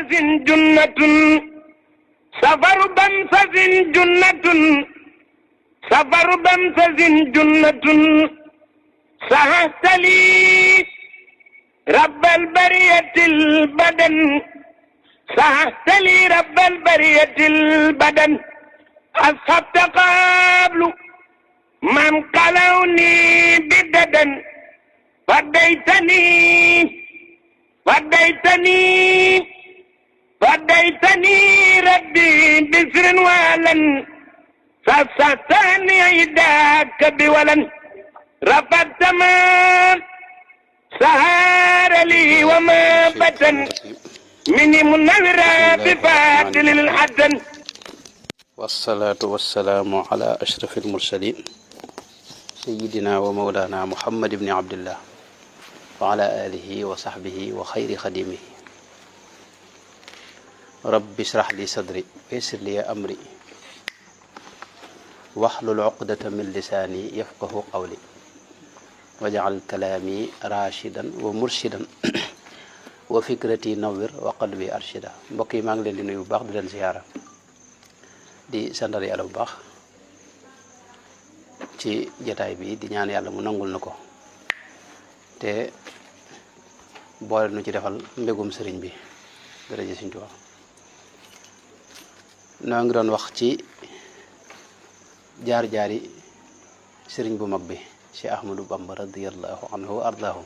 جنة سفر بمسز جنة سفر بمسز جنة سهست لي رب البرية البدن سهست لي رب البرية البدن أصحبت قبل من قلوني بددا فديتني ربي بسر ولن فستاني عداك بولن رفضت ما سهر لي وما بطن مني منورا بفاضل الحسن والصلاة والسلام على أشرف المرسلين سيدنا ومولانا محمد بن عبد الله وعلى آله وصحبه وخير خديمه رب اشرح لي صدري ويسر لي أمري واحلل عقدة من لساني يفقه قولي واجعل كلامي راشدا ومرشدا وفكرتي نور وقلبي أرشدا mbokk yi maa ngi leen di nuyu bu baax di leen ziyaara di santal yàlla bu baax ci jataay bi di ñaan yàlla mu nangul na ko te boole nu ci defal mbégum sëriñ bi daraja Sëriñ Tuubaa noo ngi doon wax ci jaar-jaari sëriñ bu mag bi Cheikh Ahmadou Bamba radiyallahu anhu wa ardaahu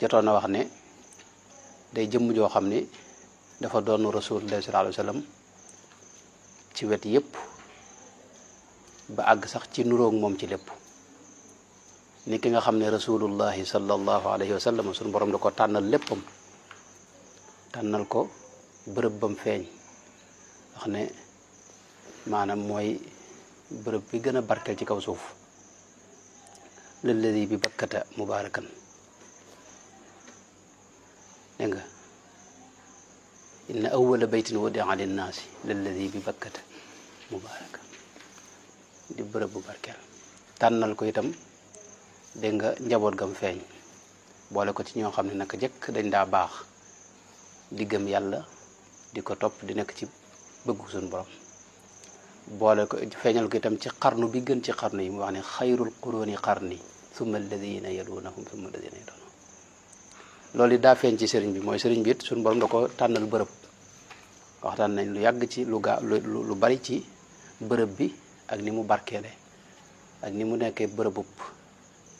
jotoon na wax ne day jëmm joo xam ni dafa doon rasulullah sallallahu alayhi wa sallam ci wet yépp ba àgg sax ci nuroog moom ci lépp ni ki nga xam ne rasulullahi sallallahu alayhi wa sallam suñu borom da ko tànnal léppam tànnal ko bërëb bam feeñ wax ne maanaam mooy bërëb bi gën a barkeel ci kaw suuf lalladi bi bakkata mubarakan dégg nga inna awwala baytin wudi'a linnaasi lalladi bi bakkata mubarakan di bërëb bu barkeel tànnal ko itam dégg nga njaboot gam feeñ boole ko ci ñoo xam ne naka jëkk dañ daa baax di gëm yàlla di ko topp di nekk ci bëggu suñu borom boole ko feeñal ko itam ci xarnu bi gën ci xarnu yi mu wax ne xayrul quruni qarni thumma alladina yalunahum thumma alladina yalunahum loolu it daa feeñ ci sëriñ bi mooy sëriñ bi it suñu borom da ko tànnal bërëb waxtaan nañ lu yàgg ci lu bari ci bërëb bi ak ni mu barkeele ak ni mu nekkee bërëbub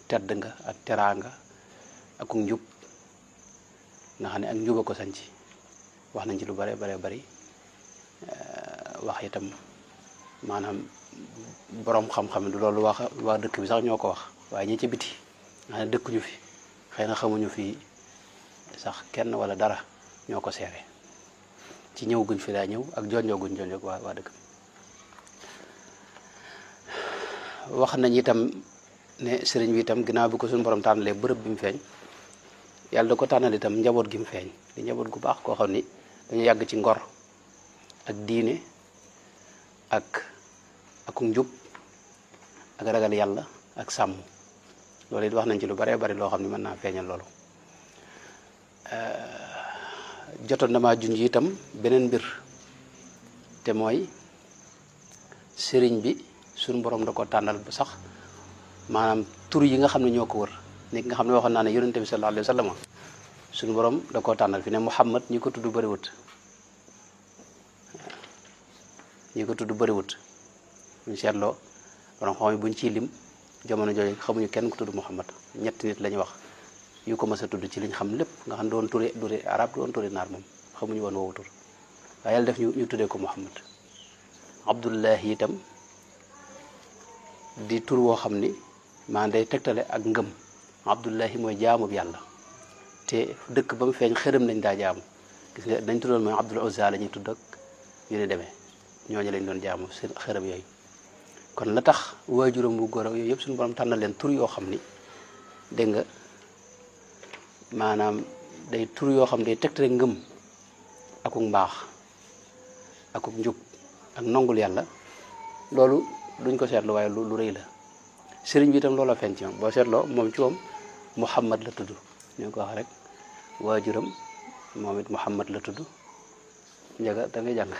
tedd nga ak teraanga ak njub nga xam ne ak njuba ko sañ ci wax nañ ci lu bare bari wax itam maanaam borom xam-xam du loolu waa dëkk bi sax ñoo ko wax waaye ñi ci biti nga xam ne dëkkuñu fi xëy na xamuñu fi sax kenn wala dara ñoo ko seere ci ñëw guñ fi daa ñëw ak jonjoo guñ jonjoo waa dëkk bi wax nañ itam ne sëriñ bi itam ginnaaw bi ko suñu borom tànnalee bërëb bi mu feeñ yàlla da ko tànnal itam njaboot gi mu feeñ di njaboot gu baax koo xam ni dañu yàgg ci ngor ak diine ak njub ak ragal yàlla ak sàmm loolu it wax nañ ci lu bare bari loo xam ne mën naa feeñal loolu jotoon na maa junj itam beneen mbir te mooy sëriñ bi suñu borom da ko tànnal bu sax maanaam tur yi nga xam ne ñoo ko wër ni nga xam ne waxoon naa ne yonente bi sallallahu alayhi wa sallam suñu borom da koo tànnal fi ne Muhammad ñi ko tudd bëriwut ñu seetloo borom xam buñ ciy lim jamono jooju xamuñu kenn ku tudd Muhammad ñetti nit lañu wax yu ko mës a tudd ci liñ xam lépp nga xam doon turi arab doon turi naar moom xamuñu woon woowu tur waaye yàlla def ñu tuddee ko Muhammad Abdullahi itam di tur woo xam ni maanaam day tegtale ak ngëm Abdullahi mooy jaamub yàlla te dëkk ba mu feeñ xërëm nañ daa jaamu gis nga dañ tuddoon mooy Abdul Uzza la ñuy tudd ak yu ne demee ñooñu lañ doon jaamu seen xërëm yooyu kon la tax waajuram bu góor yooyu yëpp suñu borom tànnal leen tur yoo xam ni dégg nga maanaam day tur yoo xam ne day tegtale ngëm akuk mbaax akuk njub ak nongul yàlla loolu duñ ko seetlu waaye lu rëy la sëriñ bi itam loola feeñ ci moom boo seetloo moom ci moom Muhammad la tudd ñu ko wax rek waajuram moom it Muhammad la tudd njaga da ngay jàng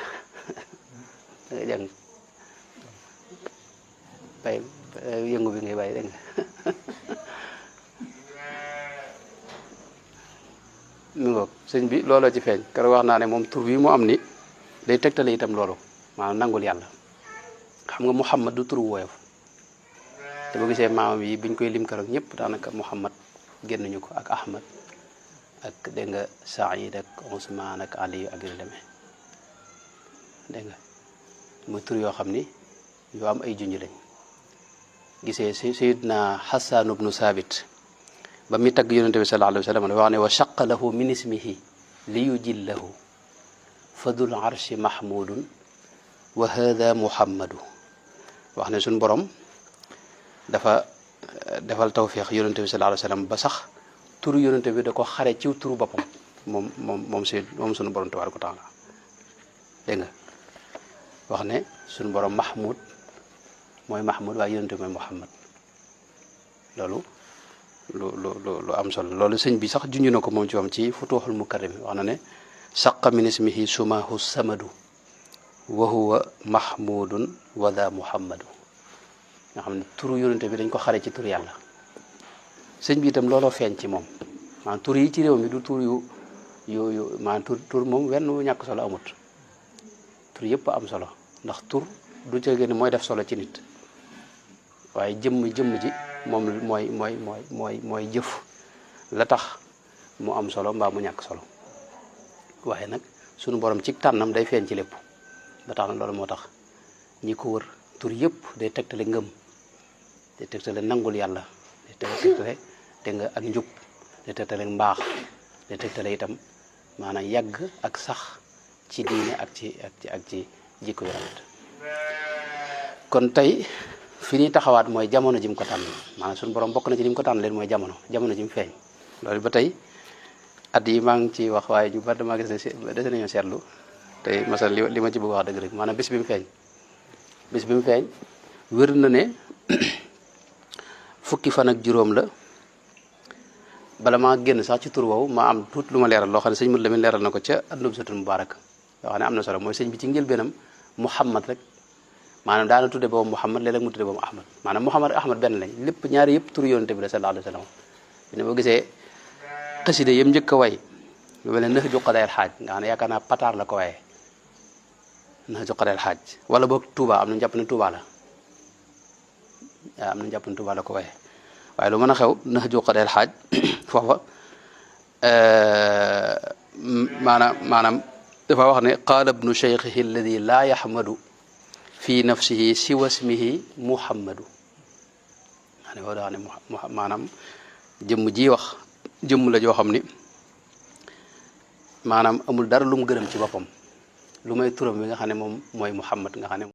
da ngay jàng bay yëngu bi ngay bàyyi dégg nga mi ngoog sëñ bi looloo ci feeñ keroog wax naa ne moom tur bi mu am ni day tegtale itam loolu maanaam nangul yàlla xam nga Muhammad du turu woyof te boo gisee maamam yi biñ koy lim keroog ñëpp daanaka Muhammad génnuñu ko ak Ahmad ak dégg nga Saïd ak Ousmane ak Ali ak yu demee dégg nga muy tur yoo xam ni yoo am ay junj lañ gisee Sayyidna Hassan ibnu Sabit ba muy tagg yonente bi sallallahu alayhi wa sallam dafa wax ne wa shaqa lahu min ismihi li yujillahu fadul arshi mahmudun wa hada muhammadu wax ne suñ borom dafa defal tawfiq yonente bi sallallahu alayhi wa sallam ba sax turu yonente bi da ko xare ci turu boppam moom suñu borom tabaaraka wa taala dégg nga wax ne suñu borom mahmud mooy mahmud waaye yonente bi mooy muhammad loolu lu am solo loolu sëñ bi sax junj na ko moom ci wam ci futuhul mukarram wax na ne saqa min ismihi sumahu samadu wa huwa mahmudun wada muhammadu nga xam ne turu yonente bi dañ ko xare ci tur yàlla sëñ bi itam looloo feeñ ci moom maanaam tur yi ci réew mi du tur yu maanaam tur moom wenn ñàkk solo amut tur yëpp am solo ndax tur du jege ni mooy def solo ci nit waaye jëmm ji moom mooy jëf la tax mu am solo mbaa mu ñàkk solo waaye nag sunu borom ci tànnam day feeñ ci lépp ba tax na loolu moo tax ñi ko wër tur yëpp day tegtale ngëm day tegtale nangul yàlla day tegtale te nga ak njub day tegtale mbaax day tegtale itam maanaam yàgg ak sax ci diine ak ci jikko yu rafet kon tey fi ñuy taxawaat mooy jamono ji mu ko tànn maanaam suñu borom bokk na ci li mu ko tànn leen mooy jamono ji mu feeñ loolu ba tey at yi maa ngi ci wax waaye ñu bari damaa gis ne dese nañoo seetlu tey masal li ma ci bëgg wax dëgg rek maanaam bis bi mu feeñ wér na ne fukki fan ak juróom la bala maa génn sax ci tur woowu ma am tuut lu ma leeral loo xam ne sëñ Mouhamadou Lamine leeral na ko ca an-Nubzatul Mubarak yoo xam ne am na solo mooy sëñ bi ci njëlbeenam Muhammad rek maanaam daana tudde boobu Muhammad léeg-léeg mu tudde boobu Ahmad maanaam Muhammad ak Ahmad benn lañ lépp ñaari yëpp tur yonente bi la sallallahu alayhi wa sallam ne boo gisee xasida yëm njëkk a way lu mel ne Nahju Qadaa'il Haaj nga xam ne yaakaar naa Pataar la ko waaye Nahju Qadaa'il Haaj wala boog Touba am na jàpp ne Touba la waaw am na jàpp ne Touba la ko waaye waaye lu mën a xew Nahju Qadaa'il Haaj foofa maanaam dafa wax ne qaala ibnu cheikhihi alladi laa yaxmadu fi nafsihi siwa ismihi muhammadu maa ne foofu daa xam ne maanaam jëmm ji wax jëmm la joo xam ni maanaam amul dara lu mu gërëm ci boppam lu may turam bi nga xam ne moom mooy muhammad nga xam ne